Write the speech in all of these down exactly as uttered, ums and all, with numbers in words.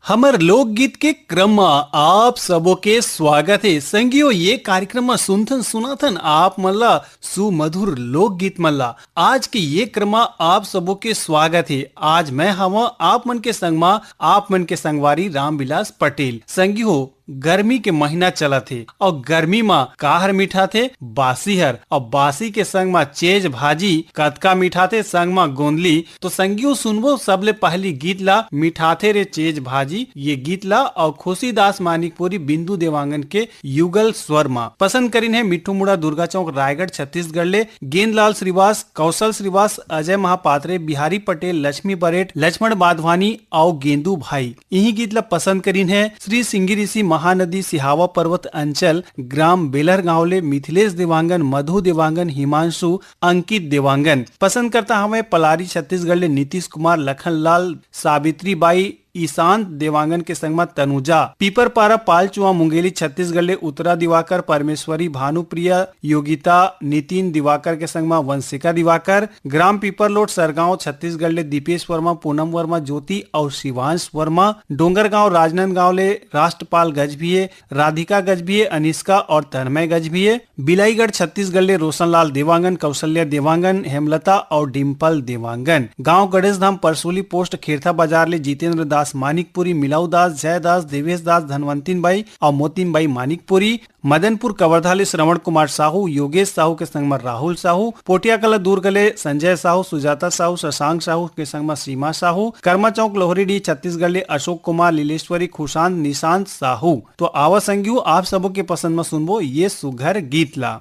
हमर लोकगीत के क्रम म आप सबो के स्वागत हे। संगियो, ये कार्यक्रम म सुनथन सुनाथन आप मन ला सुमधुर लोकगीत मन ला। आज के ये क्रम म आप सबो के स्वागत हे। आज मैं हवं आप मन के संग म आप मन के संगवारी रामविलास पटेल। संगियो, गर्मी के महीना चलत हे अउ गर्मी म का हर मिठाथे? बासी हर। अउ बासी के संग म चेज भाजी कतका मिठाथे, संग म गोंदली। तो संगियो सुनबो सबले पहली गीत ला मिठाथे रे चेज भाजी, ये गीत ला अउ खुशीदास मानिकपुरी बिंदु देवांगन के युगल स्वर म। पसंद करिन हे मिट्ठू मुड़ा दुर्गा चौक रायगढ़ छत्तीसगढ़ ले गेंदलाल श्रीवास, कौशल श्रीवास, अजय महापात्रे, बिहारी पटेल, लक्ष्मी बरेट, लक्ष्मण बाधवानी अउ गेंदू भाई। इही गीत ला पसंद करिन हे श्री सिंगी ऋषि महानदी सिहावा पर्वत अंचल ग्राम बेलर गांव ले मिथिलेश देवांगन, मधु देवांगन, हिमांशु, अंकित देवांगन। पसंद करता हवय पलारी छत्तीसगढ़ ले नीतीश कुमार, लखन लाल, सावित्री बाई, ईशांत देवांगन के संग म तनुजा। पीपरपारा पालचुआ मुंगेली छत्तीसगढ़ ले उत्तरा दिवाकर, परमेश्वरी, भानुप्रिया, योगिता, नितिन दिवाकर के संग म वंशिका दिवाकर। ग्राम पीपरलोट सरगांव छत्तीसगढ़ ले दीपेश वर्मा, पूनम वर्मा, ज्योति अउ शिवांश वर्मा। डोंगरगांव राजनांदगांव ले राष्ट्रपाल गजभिये, राधिका गजभिये, अनिष्का और तन्मय गजभिये। बिलाईगढ़ छत्तीसगढ़ ले रोशनलाल देवांगन, कौशल्या देवांगन, हेमलता और डिम्पल देवांगन। गांव गणेश धाम परसोली पोस्ट खेरथा बाजार ले जितेंद्र दास मानिकपुरी, मिलाऊ दास, जय दास, देवेश दास, धनवंतिन बाई और मोतिन बाई मानिकपुरी। मदनपुर कवर्धा ले श्रवण कुमार साहू, योगेश साहू के संग म राहुल साहू, पोटिया कला दुर्ग ले संजय साहू, सुजाता साहू, शशांक साहू के संग म सीमा साहू, कर्मा चौक लोहरी डी छत्तीसगढ़ ले अशोक कुमार, लीलेश्वरी, खुशांत, निशांत साहू। तो आवा संगियो, आप सबो के पसंद म सुनबो ये सुघर गीत ला।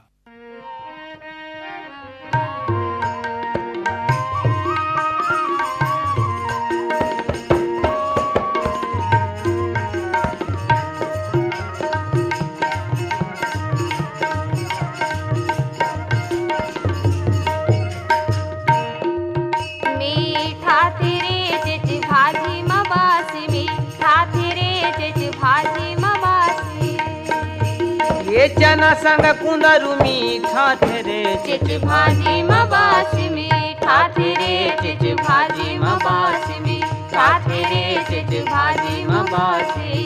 मीठाथे रे चेच भाजी म बासी, मीठाथे रे चेच भाजी म बासी। ये चना संग कुंदरू मीठाथे रे चेच भाजी म बासी, मीठाथे रे चेच भाजी म बासी, मीठाथे रे चेच भाजी म बासी।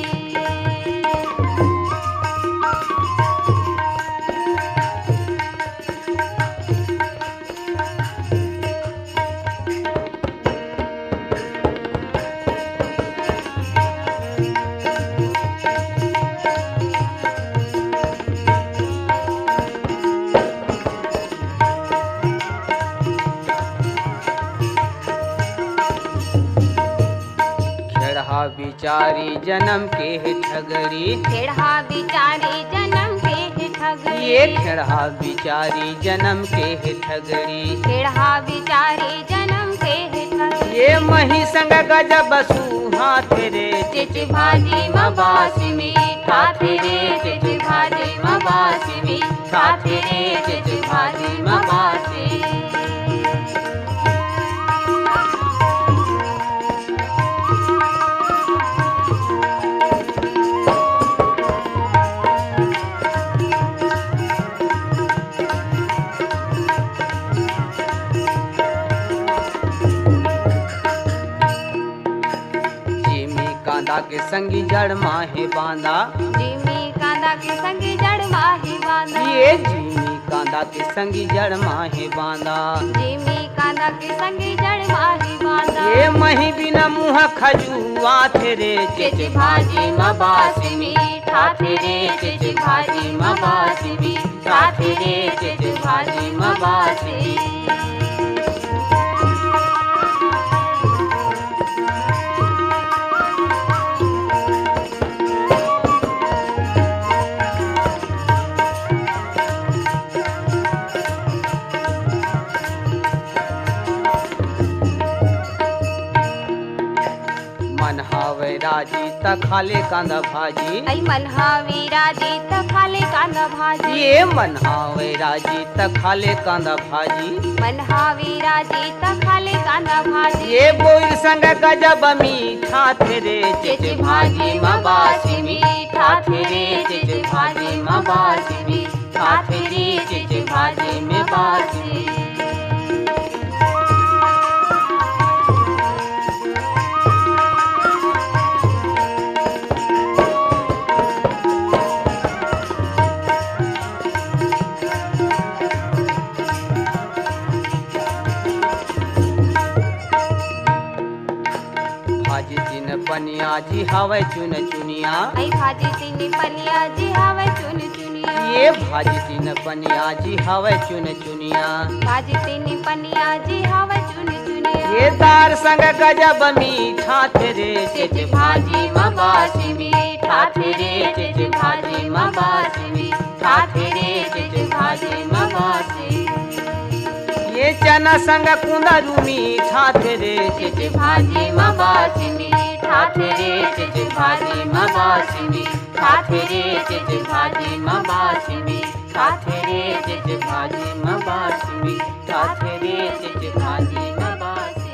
खेड़हा बिचारी जनम के हे ठगरी। खेड़हा बिचारी जनम के हे ठगरी। ये खेड़हा बिचारी जनम के हे ठगरी। खेड़हा बिचारी जनम के हे ठगरी। ये मही संग गजब सुहाथे रे। चेच भाजी म बासी मीठाथे रे। चेच भाजी म बासी मीठाथे रे। चेच भाजी म बासी। जिमी कांदा के संगी जड़ माहे बांदा। जिमी कांदा के संगी जड़ माहे बांदा। ये जिमी कांदा के संगी जड़ माहे बांदा। जिमी कांदा के संगी जड़ माहे बांदा। ये मही बिना मुहा खजुआथे रे। चेच भाजी म बासी मीठाथे रे। चेच भाजी म बासी मीठाथे रे। चेच भाजी म बासी। मन हावय राजी त खाले कांदा भाजी। अई मन हावे राजी त खाले कांदा भाजी। ये मन हावय राजी त खाले कांदा भाजी। मन हावे राजी त खाले कांदा भाजी। ये बोइर संग गजब मीठाथे रे। चेच भाजी म बासी मीठाथे रे। चेच भाजी म बासी मीठाथे रे। चेच भाजी म बासी। पनिया जी हवय चुन चुनिया। ऐ भाजी तीन पनिया जी हवय चुन चुनिया। ये भाजी तीन पनिया जी हवय चुन चुनिया। भाजी तीन पनिया जी हवय चुन चुनिया। ये दार संग गजब मीठा थे रे, चिच भाजी म बासी मीठा थे रे, चिच भाजी म बासी मीठा थे रे, चिच भाजी म बासी। ये चना संग कुंदरू मीठा थे रे, चिच भाजी म बासी मीठा थे रे, चिच भाजी म बासी मीठा थे रे, चिच भाजी म बासी मीठा थे रे, चिच भाजी म बासी मीठा थे रे, चिच भाजी म बासी।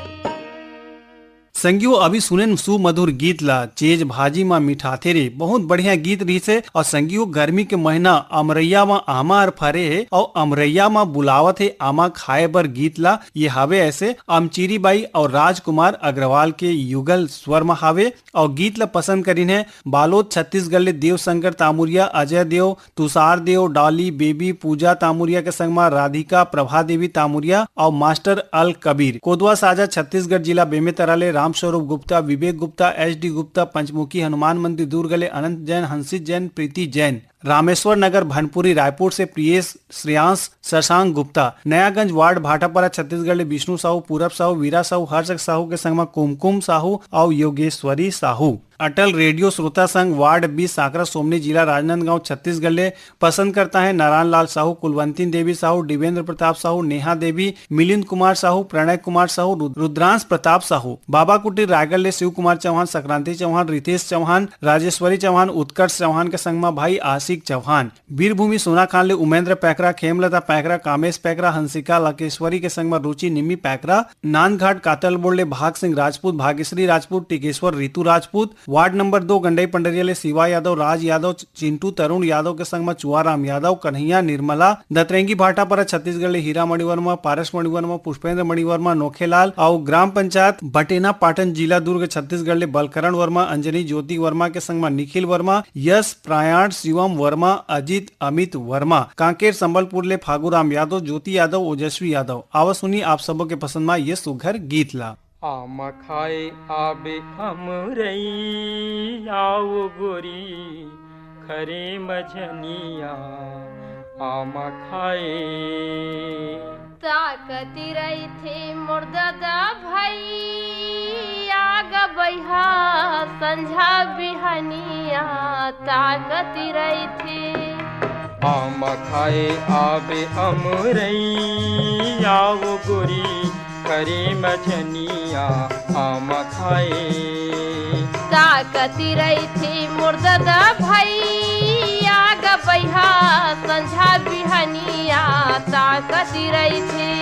संगियो, अभी सुनेन सुमधुर गीत ला, चेज भाजी मा मिठाथे रे, बहुत बढ़िया गीत रहिस हे। और संगियो, गर्मी के महीना अमरैया मा आमा हर फरे हे और अमरैया मा बुलावत हे आमा खाए बर गीत ला। ये हावे ऐसे अमचीरी बाई और राजकुमार अग्रवाल के युगल स्वर मा हावे। और गीत ला पसंद करिन हे बालोद छत्तीसगढ़ ले देवशंकर तामुरिया, अजय देव, तुषार देव, डॉली, बेबी, पूजा तामुरिया के संग मा राधिका, प्रभा देवी तामुरिया और मास्टर अल कबीर। कोदवा साजा छत्तीसगढ़ जिला बेमेतरा ले रामस्वरूप गुप्ता, विवेक गुप्ता, एच डी गुप्ता, पंचमुखी हनुमान मंदिर दुर्ग ले अनंत जैन, हंसित जैन, प्रीति जैन, रामेश्वर नगर भनपुरी रायपुर से प्रियेश, श्रेयांश, शशांक गुप्ता, नयागंज वार्ड भाटापारा छत्तीसगढ़ ले विष्णु साहू, पूरब साहू, वीरा साहू, हर्ष साहू के संग मा कुमकुम साहू और योगेश्वरी साहू। अटल रेडियो श्रोता संघ वार्ड बीस, सांकरा सोमनी, जिला राजनांदगांव, छत्तीसगढ़ ले पसंद करता है नारायण लाल साहू, कुलवंती देवी साहू, दिवेंद्र प्रताप साहू, नेहा देवी, मिलिंद कुमार साहू, प्रणय कुमार साहू, रुद-, रुद्रांश प्रताप साहू। बाबा कुटीर रायगढ़ ले शिव कुमार चौहान, संक्रांति चौहान, रितेश चौहान, राजेश्वरी चौहान, उत्कर्ष चौहान के संग मा भाई आशिक चौहान। बीरभूमि सोनाखान ले उमेंद्र पैकरा, खेमलता पैकरा, कामेश पैकरा, हंसिका लकेश्वरी के संग मा रुचि निम्मी पैकरा, नांदघाट कातलबोड़ ले भाग सिंह राजपूत, भाग्यश्री राजपूत, टिकेश्वर रितु राजपूत, वार्ड नंबर दो गंडई पंडरिया ले शिवा यादव, राज यादव, चिंटू तरुण यादव के संग मा चुआराम यादव, कन्हैया निर्मला, दतरेंगी भाटापारा छत्तीसगढ़ ले हीरा मणिवर्मा, पारस मणिवर्मा, पुष्पेंद्र मणिवर्मा, नोखेलाल और ग्राम पंचायत बटेना पाटन, जिला दुर्ग, छत्तीसगढ़ ले बलकरण वर्मा, अंजनी ज्योति वर्मा के संग मा निखिल वर्मा, यश, प्रयाण, शिवम वर्मा, अजीत, अमित वर्मा, कांकेर संबलपुर ले फागुराम यादव, ज्योति यादव, ओजस्वी यादव। आवा सुनी आप सबो के पसंद मा ये सुघर गीत ला। आमा खाए आबे अमरई, आओ गोरी खरे मझनिया, आमा खाए। ताकती रहिथे मोर ददा भई, आग बइहा संझा बिहनिया, ताकती रहिथे। आमा खाए आबे अमरई, आओ गोरी खरे मझनिया, आमा खाए। ताकती रहिथे मोर ददा भई, आग बइहा संझा बिहनिया, ताकती रहिथे।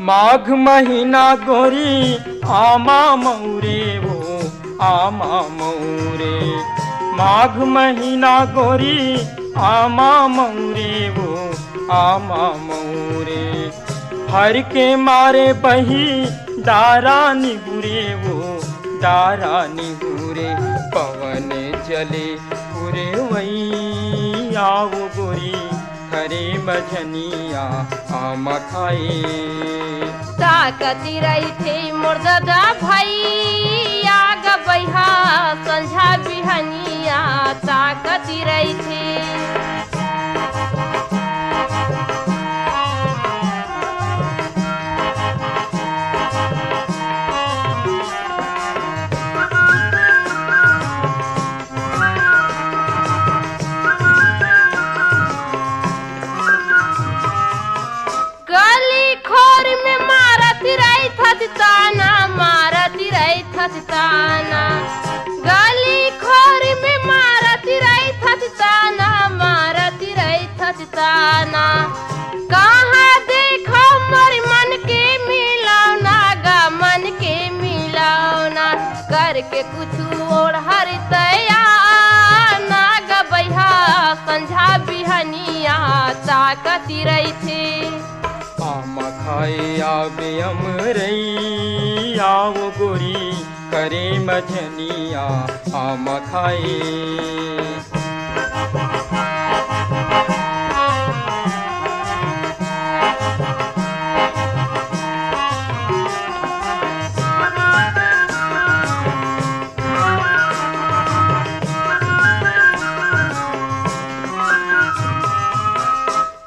माघ महीना गोरी आमा मौरे वो, आमा मौरे। माघ महीना गोरी आमा मौरे वो, आमा मौरे। हर के मारे बही डारा निहुरे वो, डारा निहुरे। पवन चले पूरे वही, आओ गोरी खरे मझनिया आमा खाए। ताकती रहिथे मोर ददा भई, आग बइहा संझा बिहनिया, ताकती रहिथे। गली खोर में मारत रहिथस ताना, मारत रहिथस ताना। गली खोर में मारत रहिथस ताना, मारत रहिथस ताना। कहाँ देखो मोर मन के मिलौना गा, मन के मिलौना। करके कुछु ओढ़र तया ना गा बइहा, संझा बिहनिया ताकती रहिथे। आमा आए आबे अमरई, आव गोरी, करे मझनिया आमा खाए।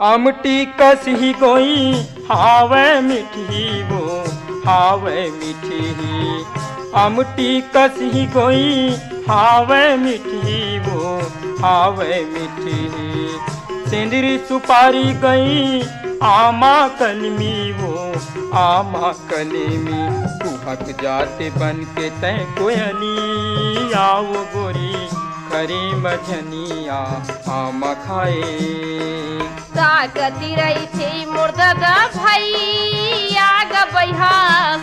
अमटी कस ही गोई, हावय मिठही वो, हावय मिठही। अमटी कस ही गोई, हावय मिठही वो, हावय मिठही। सेंदरी सुपारी गई, आमा कलमी वो, आमा कलमी। कुहक जाते बन के तय कोयली, आव गोरी, करे मझनिया आमा खाए। का कति रहिथे मोर ददा भैया, गबैहा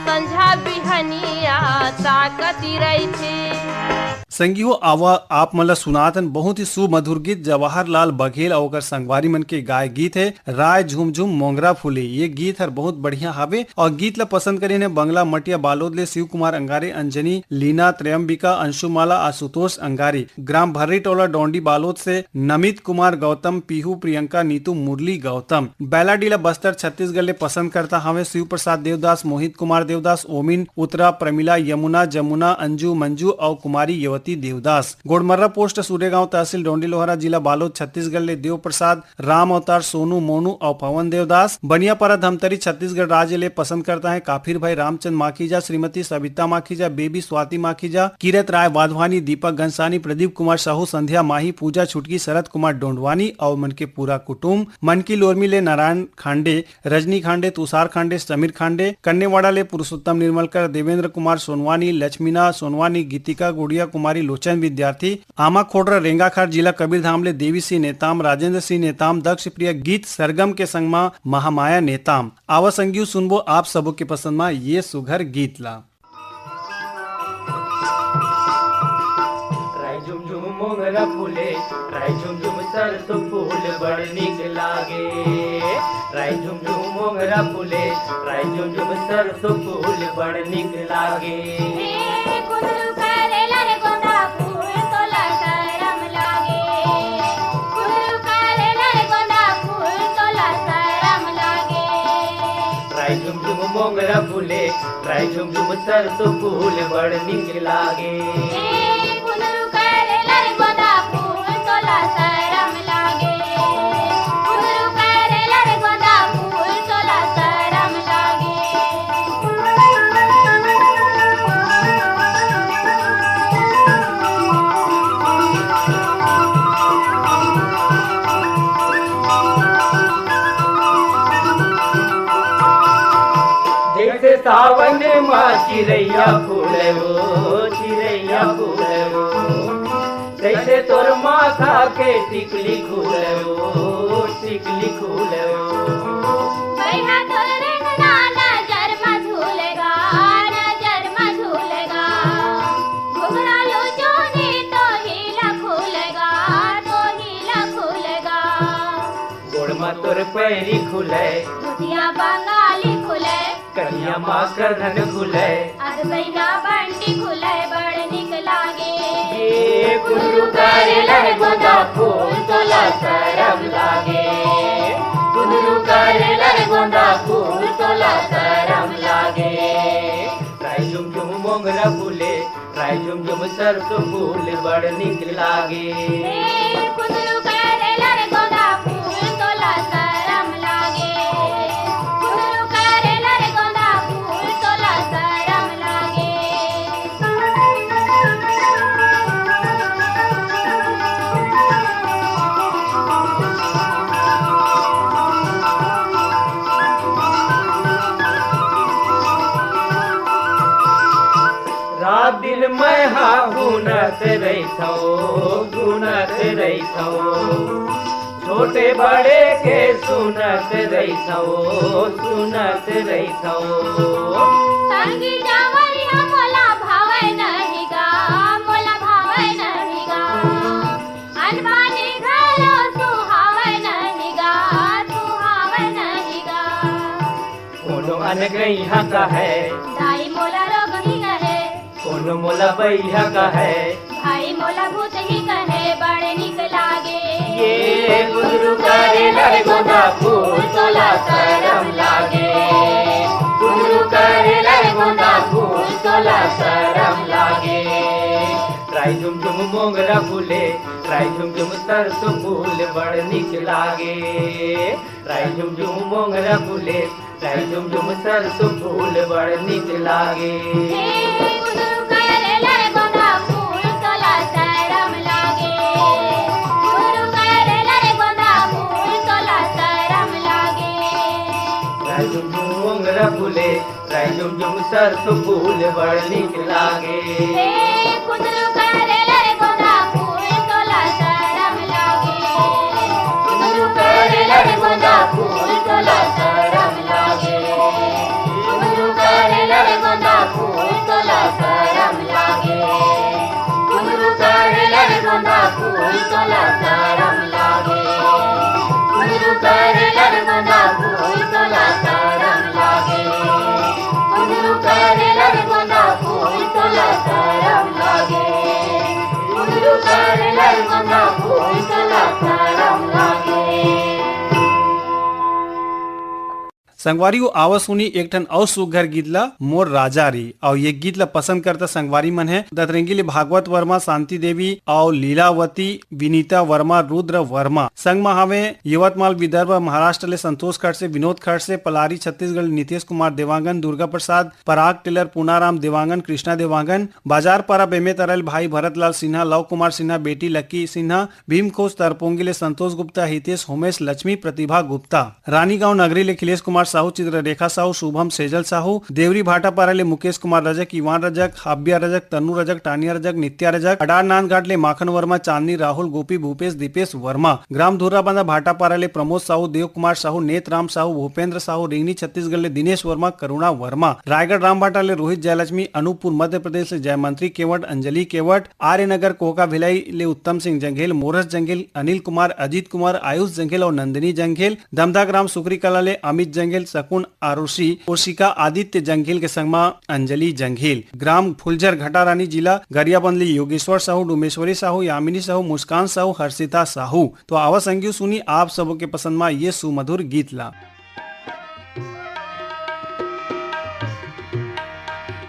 संझा बिहनिया, का कति रहिथे। संगी हो, आवा आप मन ल सुनात हन बहुत ही सुमधुर गीत, जवाहर लाल बघेल अउ ओकर संगवारी मन के गाय गीत हे, राय झुम झुम मोंगरा फूले। ये गीत हर बहुत बढ़िया हावे। और गीत ल पसंद करिन हे बंगला मटिया बालोद ले शिव कुमार अंगारे, अंजनी, लीना, त्रयंबिका, अंशुमाला, आशुतोष अंगारे। ग्राम भर्री टोला डोंडी बालोद से नमित कुमार गौतम, पीहू, प्रियंका, नीतू, मुरली गौतम। बैलाडीला बस्तर छत्तीसगढ़ ले पसंद करता हवे शिव प्रसाद देवदास, मोहित कुमार देवदास, ओमिन, उत्तरा, प्रमिला, यमुना, जमुना, अंजू, मंजू और कुमारी युवती देवदास। गोड़मर्रा पोस्ट सूर्यगांव तहसील डोंडी लोहरा जिला बालोद छत्तीसगढ़ ले देव प्रसाद, राम अवतार, सोनू, मोनू और पवन देवदास। बनियापारा धमतरी छत्तीसगढ़ राज्य ले पसंद करता है काफिर भाई रामचंद माखीजा, श्रीमती सविता माखीजा, बेबी स्वाति माखीजा, कीरत राय वाधवानी, दीपक गंसानी, प्रदीप कुमार साहू, संध्या माही, पूजा छुटकी, शरद कुमार डोंडवानी और मन के पूरा कुटुम। मन की लोरमी ले नारायण खांडे, रजनी खांडे, तुषार खांडे, समीर खांडे। कन्नेवाड़ा ले पुरुषोत्तम निर्मलकर, देवेंद्र कुमार सोनवानी, लक्ष्मीना सोनवानी, गीतिका गुड़िया, कुमारी लोचन विद्यार्थी। आमा खोड़रा रेंगाखार जिला कबीरधाम ले देवी सिंह नेताम, राजेंद्र सिंह नेताम, दक्ष प्रिया गीत सरगम के संग मा महामाया नेताम। आवा संगीव सुनबो आप सबो के पसंद मा ये सुघर गीत ला। राई झुमझुम मोंगरा फूले, राई झुमझुम सरसों फूल बड़ निक लागे। राई झुमझुम मोंगरा फूले, राई झुमझुम सरसों फूल बड़ निक लागे। हे कुंदरू करेला रे गोंदा फूल तोला सरम लागे। कुंदरू करेला रे गोंदा फूल तोला सरम लागे। राई झुमझुम मोंगरा फूले, राई झुमझुम सरसों फूल बड़ निक लागे। ए कुंदरू करेला रे गोंदा फूल तोला सरम लागे। कुंदरू करेला रे गोंदा फूल तोला सरम लागे। जैसे सावन मा चिरैया फूले ओ, चिरैया फूले ओ, जैसे तोर माथा के टिकली खुले ओ, टिकली खुले ओ। बैहा तोर रेंगना नजर मा झूलेगा, नजर मा झूलेगा। घुघरा लो जोनी तो हीला खुलेगा, तो हीला खुलेगा। गोड़ मा तोर पैरी खुले, धोतिया बंगाली खुले, कनिया मा करधन खुले, अरबैना बंडी खुले, बड़ निक लागे। ए कुंदरू करेला रे गोंदा फूल तोला सरम लागे। कुंदरू करेला रे गोंदा फूल तोला सरम लागे। राई झुमझुम मोंगरा फूले, राई झुमझुम सरसों फूल बड़ निक लागे। ए कुंदरू करेला रे गोंदा फूल तोला सरम लागे। कुंदरू करेला रे गोंदा फूल तोला सरम लागे। रात दिन मैं हा गुनत रहिथंव, गुनत रहिथंव। छोटे बड़े के सुनत रहिथंव, सुनत रहिथंव। संगी जावरिया मोला भावय नहीं गा, मोला भावय नहीं गा। अनपानी घलो सुहावय नहीं गा, सुहावय नहीं गा। अनगई हा कहे। दाई मोला रोग ही कहे। कोनो मोला बइहा कहे। भाई मोला भूत ही कहे, बड़ निक लागे। ये कुंदरू करे लरे गोंदा फूल, तोला सरम लागे। कुंदरू करे लरे गोंदा फूल, तोला सरम लागे। राई झुमझुम मोंगरा फूले, राई झुमझुम सरसों फूल, बड़ निक लागे। राई झुमझुम मोंगरा फूले, राई झुमझुम सरसों फूल, बड़ निक लागे। हे कुंदरू करे लरे गोंदा फूल, तोला सरम लागे। कुंदरू करे लरे गोंदा फूल, तोला सरम लागे। राई झुमझुम मोंगरा फूले, राई झुमझुम सरसों फूल, बड़ निक लागे। हे कुंदरू करे लरे गोंदा फूल, तोला सरम लागे। कुंदरू करे लरे गोंदा फूल, तोला सरम लागे। कुंदरू करे लरे गोंदा फूल, तोला सरम लागे। कुंदरू करे लरे गोंदा फूल, तोला सरम लागे। कुंदरू करे लरे गोंदा फूल, तोला सरम लागे। कुंदरू करे लरे गोंदा फूल, तोला सरम लागे। कुंदरू करे लरे गोंदा फूल, तोला सरम लागे। संगवारी हो, आवा सुनी एक ठन अउ सुघर गीत ला, मोर राजा रे। अउ ये गीत ला पसंद करता संगवारी मन हे दतरेंगी ले भागवत वर्मा, शांति देवी अउ लीलावती, विनीता वर्मा, रुद्र वर्मा। संग म हावे यवतमाल विदर्भ महाराष्ट्र ले संतोष खड़से, विनोद खड़से, पलारी छत्तीसगढ़ ले नितेश कुमार देवांगन, दुर्गा प्रसाद, पराग टेलर, पूनाराम देवांगन, कृष्णा देवांगन, बाजारपारा बेमेतरा ले भाई भरतलाल सिन्हा, लव कुमार सिन्हा, बेटी लकी सिन्हा, भीमखोज तरपोंगी ले संतोष गुप्ता, हितेश, होमेश, लक्ष्मी, प्रतिभा गुप्ता, रानीगांव नगरी ले खिलेश कुमार साहू, चित्ररेखा साहू, शुभम, सेजल साहू, देवरी भाटापारा ले मुकेश कुमार रजक, इवान रजक, हाबिया रजक, तनु रजक, टानिया रजक, नित्या रजक, अडार नांदघाट ले माखन वर्मा, चांदनी, राहुल, गोपी, भूपेश, दीपेश वर्मा, ग्राम धुर्राबांधा भाटापारा ले प्रमोद साहू, देव कुमार साहू, नेत राम साहू, भूपेंद्र साहू, रिंगनी छत्तीसगढ़ ले दिनेश वर्मा, करुणा वर्मा, रायगढ़ रामभाटा ले रोहित जयलक्ष्मी, अनूपपुर मध्य प्रदेश ले जयमंत्री केवट, अंजलि केवट, आर्य नगर कोका भिलाई ले उत्तम सिंह जंघेल, मोरस जंघेल, अनिल कुमार, अजीत कुमार, आयुष जंघेल अउ नंदिनी जंघेल, दमदाग्राम सुकरी कला ले अमित जंघेल, शकुन आरुषि, ओशिका आदित्य जंघेल के संग म अंजलि जंघेल, ग्राम फुलझर घटारानी, जिला गरियाबंद ले योगेश्वर साहू, डूमेश्वरी साहू, यामिनी साहू, मुस्कान साहू, हर्षिता साहू। तो आवा संगियो सुनी आप सबो के पसंद म ये सुमधुर गीत ला।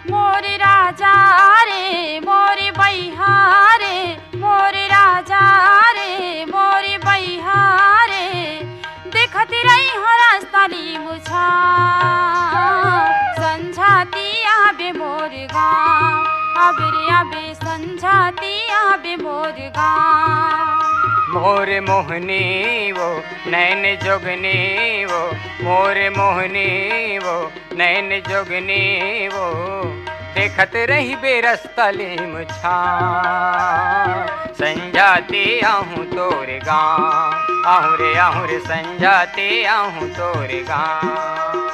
मोर राजा रे, मोर बइहा रे, मोर राजा रे, मोर बइहा रे, देखत रही हो रास्ता ली मुझा। संझाती आबे मोर गाँव, आबे रे आबे संझाती आबे मोर गाँव। मोर मोहनी वो, नैन जोगनी वो, मोर मोहनी वो, नैन जोगनी वो, देखत रहिबे रस्ता ले मुझा। संझाती आहूँ तोर गाँव, आहूँ रे आहूँ रे संझाती आहूँ तोर गाँव।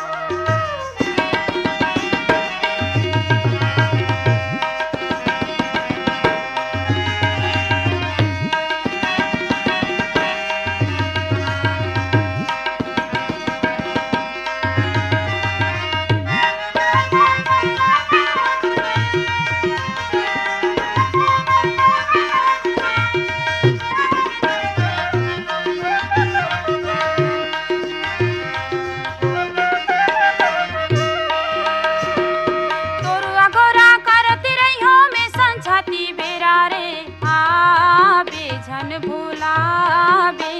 तोर अगोरा करत रहियो मैं संझाती बेरा रे, आबे झन भुलाबे।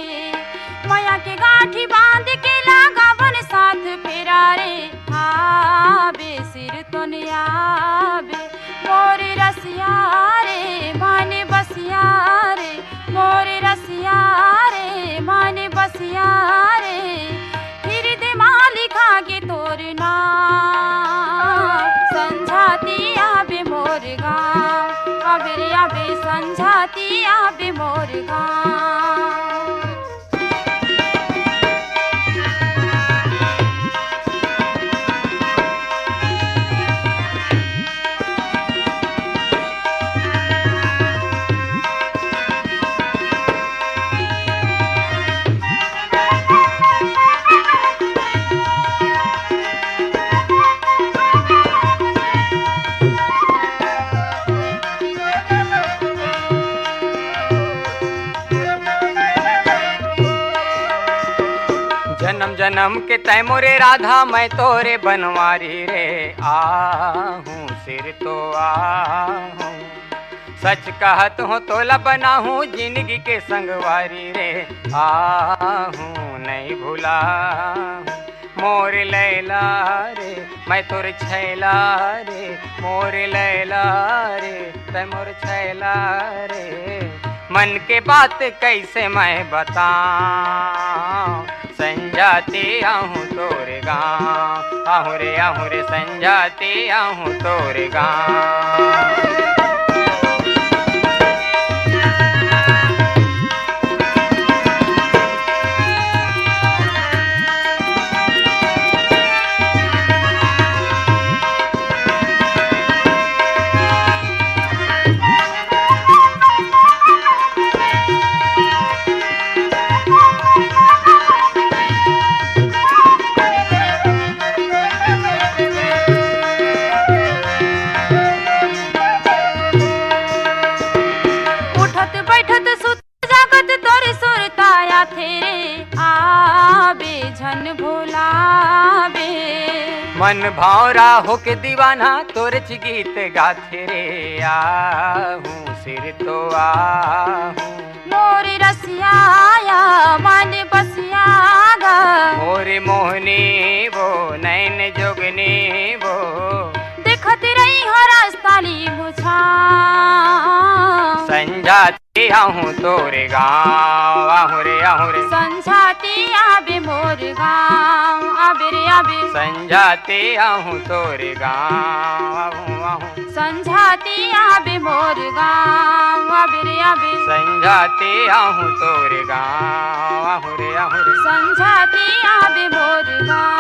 मया के गांठी बांध के लगाबन साथ फेरा रे, आबे सिर तोन आबे। मोर रसिया रे, माने बसिया रे, मोर रसिया रे, माने बसिया रे, फिर दे मालिक आगे तोर नाम। संझाती आबे मोर गाँव, आबे रे आबे संझाती आबे मोर गाँव। जन्म जन्म के तय मोरे राधा, मैं तोरे बनवारी रे। आहूं सिर तो आहूं, सच कहत हूँ तोला बनाहूँ जिंदगी के संगवारी रे। आहूँ नहीं भुलाहूँ मोर लैला रे, मैं तोर छैला रे, मोर लैला रे, तै मोर छैला रे। मन के बात कैसे मैं बताऊं, संझा ते आहूं तोर गांव, आहूं रे आहूं रे, संझा ते आहूं तोर गांव। उठत बैठत सुत जागत तोर सुरता आथे रे, आबे झन भुलाबे। मन भौंरा होके दीवाना तोर च गीत गाथे रे, आहूं सिर तो आहूं। मोर रसिया या मन बसिया गा। मोर मोहनी वो नैन जोगनी वो। देखत रही हो रास्ता ली बुझा। संझा ते आहूं तोर गांव, आहूं रे आहूं रे। संझा ते आबे मोर गांव, आबे रे आबे। संझा ते आहूं तोर गांव, आहूं आहूं। संझा ते आबे मोर गांव, आबे रे आबे। संझा ते आहूं तोर गांव, आहूं रे आहूं रे। संझा ते आबे मोर गांव।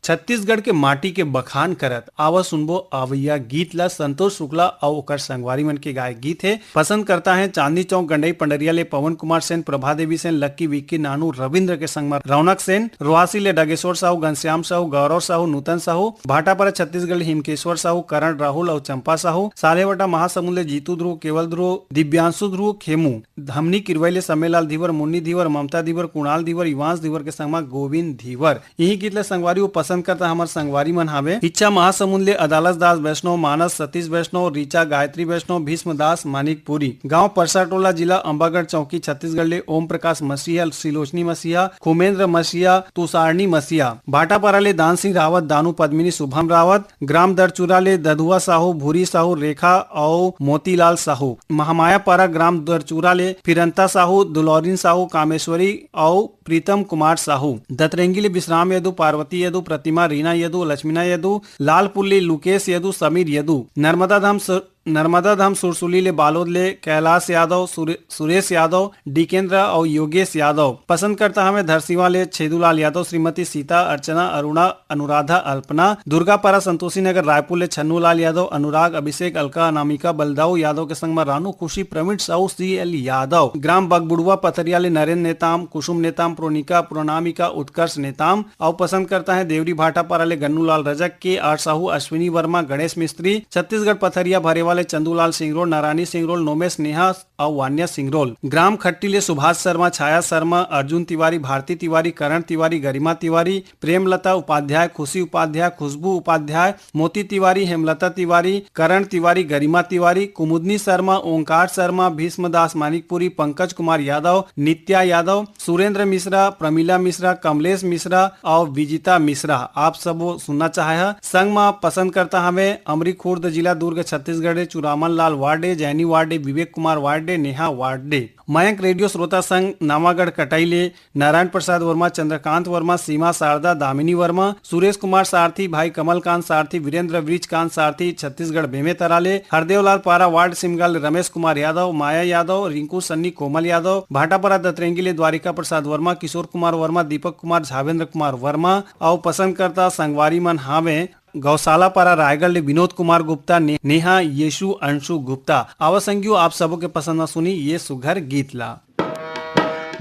छत्तीसगढ़ के माटी के बखान करत आवा सुनबो अवइया गीत ला। संतोष शुक्ला अउ ओकर संगवारी मन के गाय गीत हे। पसंद करता है चांदनी चौक गंडई पंडरिया ले पवन कुमार सेन, प्रभा देवी सेन, लक्की विक्की नानू रविंद्र के संग म रौनक सेन, रोहासी ले डगेश्वर साहू, घनश्याम साहू, गौरव साहू, नूतन साहू, भाटापारा छत्तीसगढ़ ले हिमकेश्वर साहू, करण राहुल अउ चंपा साहू, सालेवटा महासमुंद ले जीतू ध्रुव, केवल ध्रुव, दिव्यांशु ध्रुव, खेमू, धमनी किरवई ले समेलाल धीवर, मुन्नी धीवर, ममता धीवर, कुणाल धीवर, युवांश धीवर के संग म गोविंद धीवर। इही गीत ल संगवारी वो पसंद करता हमर संगवारी मन हावे। इच्छा महासमुंद ले अदालत दास वैष्णव, मानस सतीश वैष्णव, ऋचा गायत्री वैष्णव, भीष्म दास मानिकपुरी। गांव परसा टोला, जिला अंबागढ़ चौकी, छत्तीसगढ़ ले ओम प्रकाश मसीहा, सिलोचनी मसीहा, खुमेंद्र मसीहा, तुषारणी मसीहा। भाटापारा ले दान सिंह रावत, दानू पद्मिनी, शुभम रावत। ग्राम दरचूरा ले दधुआ साहू, भूरी साहू, रेखा अउ मोतीलाल साहू। महामाया पारा ग्राम दरचूरा ले फिरंता साहू, दुलौरिन साहू, कामेश्वरी अउ प्रीतम कुमार साहू। दतरेंगी ले विश्राम यदु, पार्वती यदु, प्रतिमा, रीना यदु, लक्ष्मीना यदु, लालपुर ले लुकेश यदु, समीर यदु, नर्मदा धाम सु-, नर्मदा धाम सुरसुली ले बालोद ले कैलाश यादव, सुरे-, सुरेश यादव, डिकेंद्र अउ योगेश यादव। पसंद करता हमें धरसीवा ले छेदूलाल यादव, श्रीमती सीता, अर्चना, अरुणा, अनुराधा, अल्पना। दुर्गापारा संतोषी नगर रायपुर ले छन्नूलाल यादव, अनुराग, अभिषेक, अलका, अनामिका, बलदाऊ यादव के संग म रानू खुशी, प्रवीण साहू, सी एल यादव। ग्राम बगबुड़ुआ पथरिया ले नरेंद्र नेताम, कुसुम नेताम, प्रोनिका, प्रोनामिका, उत्कर्ष नेताम। अउ पसंद करता है देवरी भाटापारा ले गन्नूलाल रजक, के आर साहू, अश्विनी वर्मा, गणेश मिस्त्री। छत्तीसगढ़ पथरिया भरेवा ले चंदूलाल सिंगरोल, नारायणी सिंगरोल, नोमेश नेहा अउ वान्या सिंगरोल। ग्राम खट्टी ले सुभाष शर्मा, छाया शर्मा, अर्जुन तिवारी, भारती तिवारी, करण तिवारी, गरिमा तिवारी, प्रेमलता उपाध्याय, खुशी उपाध्याय, खुशबू उपाध्याय, मोती तिवारी, हेमलता तिवारी, करण तिवारी, गरिमा तिवारी, कुमुदनी शर्मा, ओंकार शर्मा, भीष्मदास मानिकपुरी, पंकज कुमार यादव, नित्या यादव, सुरेंद्र मिश्रा, प्रमिला मिश्रा, कमलेश मिश्रा अउ विजिता मिश्रा। आप सब वो सुनना चाहे ह। संग म पसंद करता हवे अमरी खुर्द, जिला दुर्ग, छत्तीसगढ़, चुरामन लाल वार्डे, जैनी वार्डे, विवेक कुमार वार्डे, नेहा वार्डे। मयंक रेडियो श्रोता संघ नवागढ़ कटाई ले नारायण प्रसाद वर्मा, चंद्रकांत वर्मा, सीमा शारदा, दामिनी वर्मा, सुरेश कुमार सारथी, भाई कमलकांत सारथी, वीरेंद्र वृजकांत सारथी, छत्तीसगढ़ बेमेतरा ले हरदेवलाल पारा वार्ड सिमगा ले रमेश कुमार यादव, माया यादव, रिंकू सन्नी, कोमल यादव, भाटापारा दतरेंगी ले द्वारिका प्रसाद वर्मा, किशोर कुमार वर्मा, दीपक कुमार, झावेंद्र कुमार वर्मा अउ पसंद करता संगवारी मन हावे गौशाला पारा रायगढ़ ले विनोद कुमार गुप्ता, ने-, नेहा, यशु, अंशु गुप्ता। आवा संगियो, आप सबो के पसंद म सुनी ये सुघर गीत ला।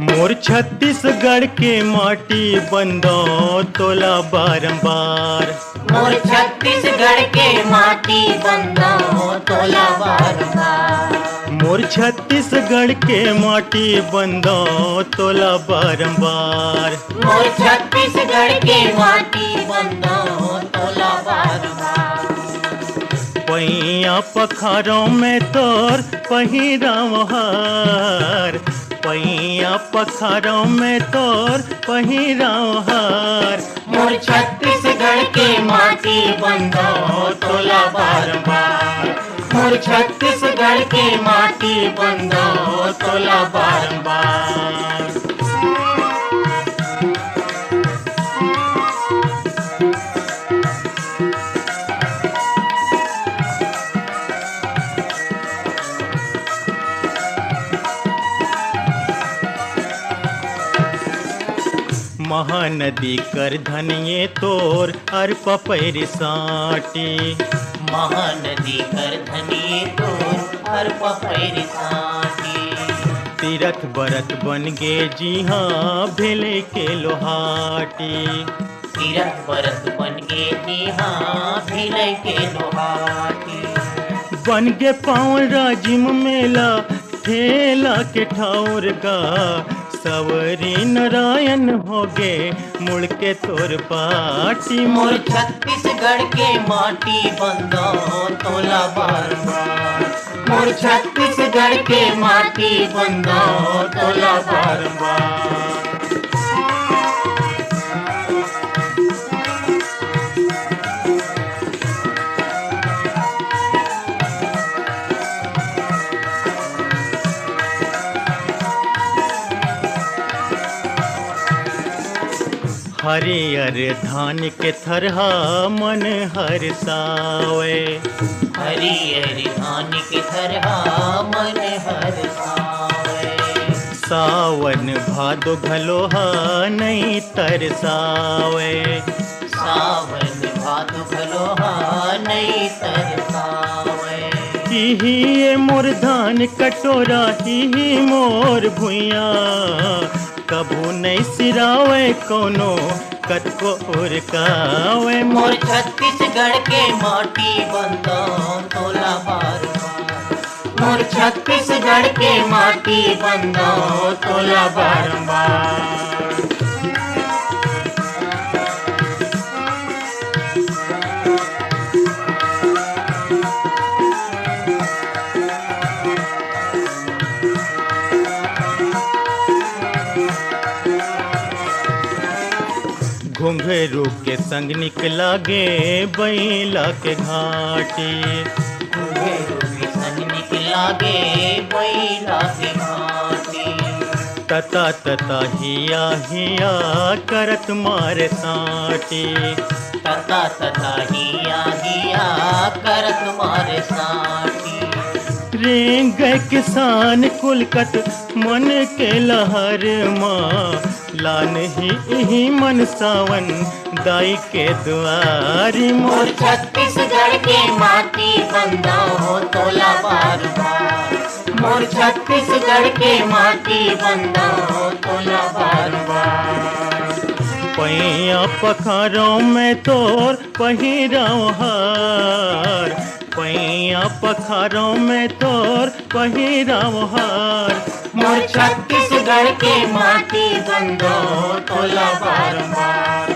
मोर छत्तीसगढ़ के माटी बंदो तोला बारंबार। मोर छत्तीसगढ़ के माटी बंदो तोला बारंबार। मोर छत्तीसगढ़ के माटी बंदो तोला बारंबार। मोर छत्तीसगढ़ के माटी बंदो तोला बारंबार। पैया पखारो में तोर पहिराव हार, पैया पखारो में तोर पहिराव हार। मोर छत्तीसगढ़ के माटी बंदो तोला बारंबार। मोर छत्तीसगढ़ के माटी बंदो तोला बारंबार। महानदी कर धनिये तोर अरपा पैरी साटी। महानदी कर धनिये तोर अरपा पैरी साटी। तीरथ बरत बन गे जिहाँ भेले के लोहाटी। तीरथ बरत बन गे जिहाँ भेले के लोहाटी। बन गे पावन राजिम मेला ठेला के ठौर गा, सवरी नारायण होगे मुड़ के तोर पाटी। मोर छत्तीसगढ़ के माटी बंदो तोला बारंबार। मोर छत्तीसगढ़ के माटी बंदो तोला बारंबार। हरियर धान के थरहा मन हरसावे। हरियर धान के थरहा मन हरसावे। सावन भादो घलो हा नइ तरसावे। सावन भादो घलो हा नइ तरसावे। इही ए मोर धान कटोरा, इही मोर भुइयां, कभू नइ सिरावय कोनो, कतको उरकावय मोर। मोर छत्तीसगढ़ के माटी बंदो तोला बारंबार। मोर छत्तीसगढ़ के माटी बंदो तोला बारंबार। घुंघरू के संग निकला गे बइला के घाटी। घुंघरू के संग निकला गे बइला के घाटी। तता तता हिया हिया करत मारे साटी। तता तता हिया हिया करत मारे साटी। रेंग गए किसान कुलकत मन के लहर मा, लानही इही मन सावन दाई के दुआरी। मोर मोर छत्तीसगढ़ के माटी बंदो तोला बारंबार। मोर छत्तीसगढ़ के माटी बंदो तोला बारंबार। पैया पखारो में तोर पहिराव हार, पैया पखारो में तोर पहिराव हार। मोर छत्तीसगढ़ के माटी बंदो तोला बारंबार।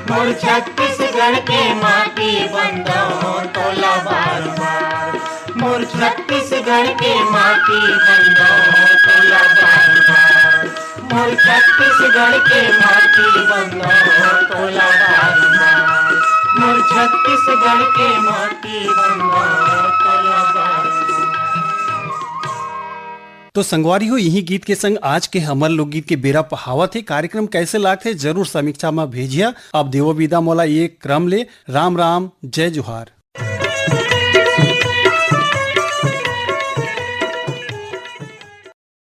मोर छत्तीसगढ़ के माटी बंदो तोला बारंबार। मोर छत्तीसगढ़ के माटी बंदो तोला बारंबार। मोर छत्तीसगढ़ के माटी बंदो तोला बारंबार। मोर छत्तीसगढ़ के माटी बंदो तोला बारंबार। तो संगवारी हो, इही गीत के संग आज के हमर लोकगीत के बेरा पहावत हे। कार्यक्रम कैसे लागथे, जरूर समीक्षा म भेजिया। अब देवो विदा मोला ये क्रम ले। राम राम, जय जोहार।